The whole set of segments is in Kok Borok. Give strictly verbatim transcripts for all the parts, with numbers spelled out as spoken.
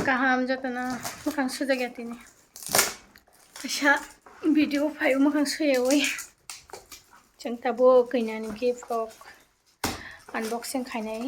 Kaham jotono mwkhang sujak ya tini. Kaisa video phai mwkhang suyawi. Chwng tabuk kanya ni gift rok unboxing khainai.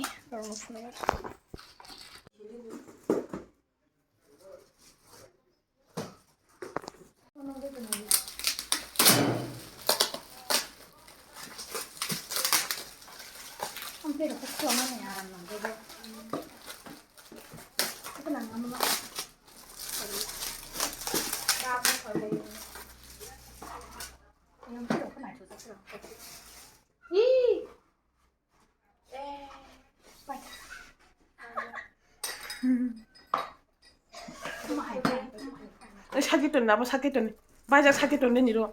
Sakitoni, abo sakitoni. Bajak sakitoni niro.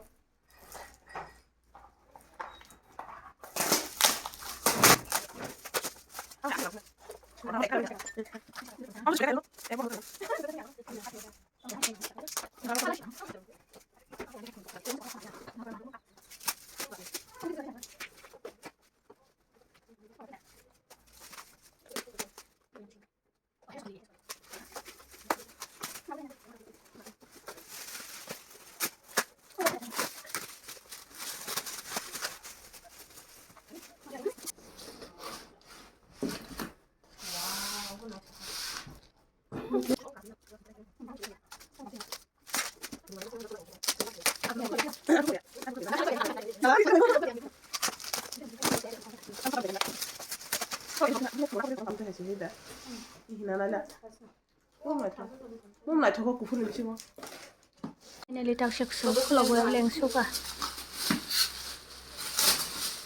Finally, tak sek su khulok bai leng suka.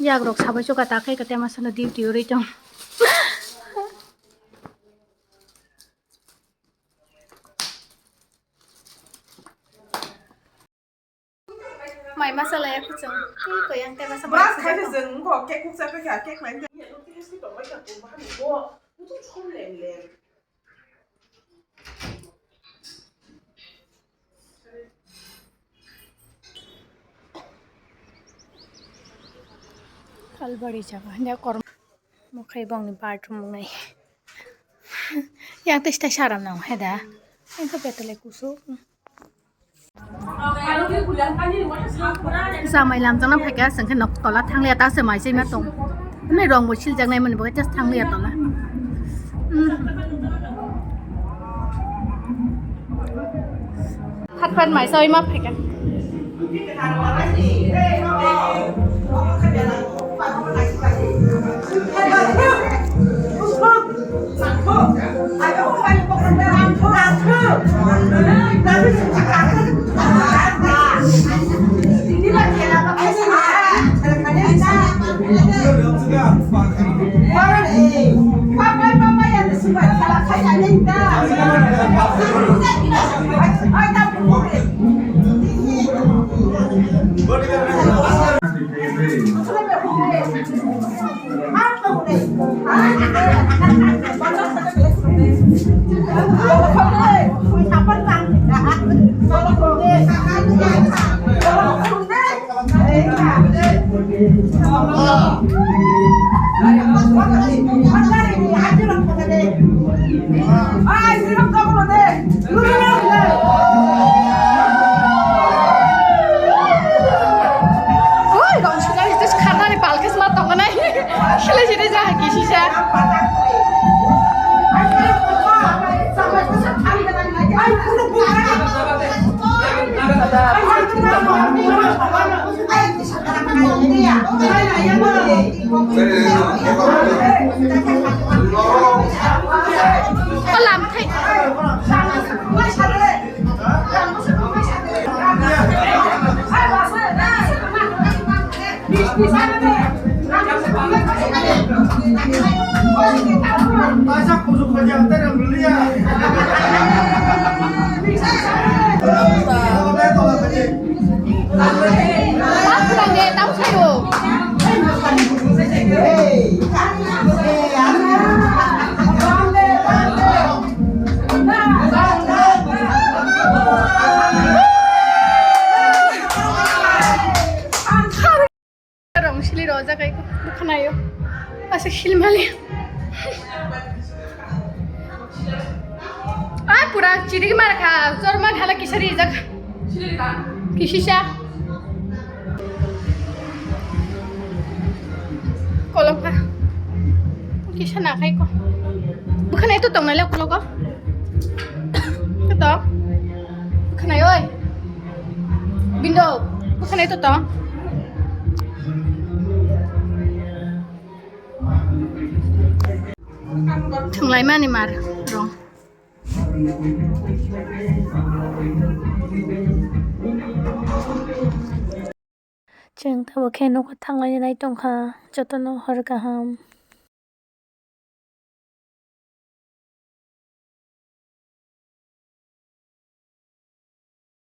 Yak rok sabai suka, ta khai ka tema sana duty uri tong. Mai masa laya kuchung. Tei koyang tei masa. Bas khai se jeng ko cake kuk sa pe kha, cake mai. Kalbari jaga, ne kormo. Mukhai bongni bathroom nai. Yang tei stai saram nang heda. Yang ke betelai kusuk. Jamai lamjakna phaikha, chwng khe nok tola thangliya, ta se mai chaima tong. Nai rong bo siljaknai mani bagwi just thangliya tola. Phat phat mai chaima phaikha. Oi, rong sukha hitu kharnani palkhe sma tongnai. Khilai sidi ja hai kisi sa. Lam khai. Rong sili rojak ai khwnaio. Asa silmali. A Pura chirik mar kha, jorman hala kisa rijak. Kisisa. Kolokha. Kisa na khai ko. Bwkhanai to tongnai le kologo. To. Bwkhanai oi. Bindo. Bwkhanai to tong. Thwnglai mani mar rong. Chwng tabuk khe nokha thanglai nai tongkha, jotono hor kaham.